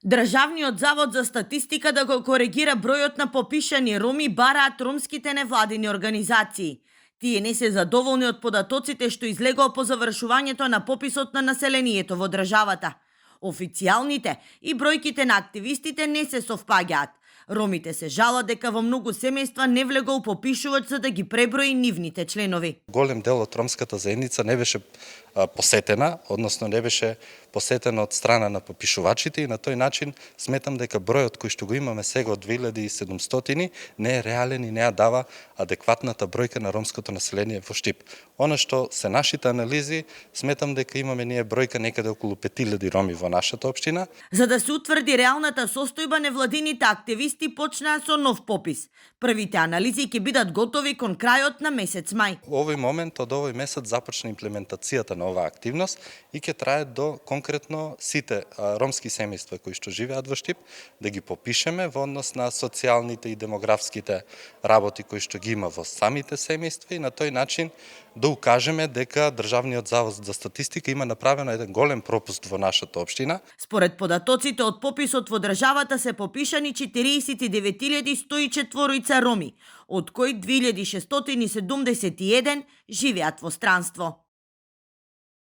Државниот завод за статистика да го коригира бројот на попишани роми бараат ромските невладини организации. Тие не се задоволни од податоците што излегоа по завршувањето на пописот на населението во државата. Официјалните и бројките на активистите не се совпаѓаат. Ромите се жалат дека во многу семејства не влегол попишувач за да ги преброи нивните членови. Голем дел од ромската заедница не беше посетена, односно не беше посетена од страна на попишувачите и на тој начин сметам дека бројот кој што го имаме сега од 2700 не е реален и не ја дава адекватната бројка на ромското население во Штип. Она што се нашите анализи, сметам дека имаме ние бројка некаде околу 5000 роми во нашата општина. За да се утврди реалната состојба, невладините активисти почнаа со нов попис. Првите анализи ќе бидат готови кон крајот на месец мај. Во овој момент, од овој месец започна имплементацијата на оваа активност и ќе трае до конкретно сите ромски семејства кои што живеат во Штип, да ги попишеме во однос на социјалните и демографските работи кои што ги има во самите семејства и на тој начин да укажеме дека Државниот завод за статистика има направено еден голем пропуст во нашата општина. Според податоците од пописот во државата се попишани 49.104 роми, од кои 2671 живеат во странство.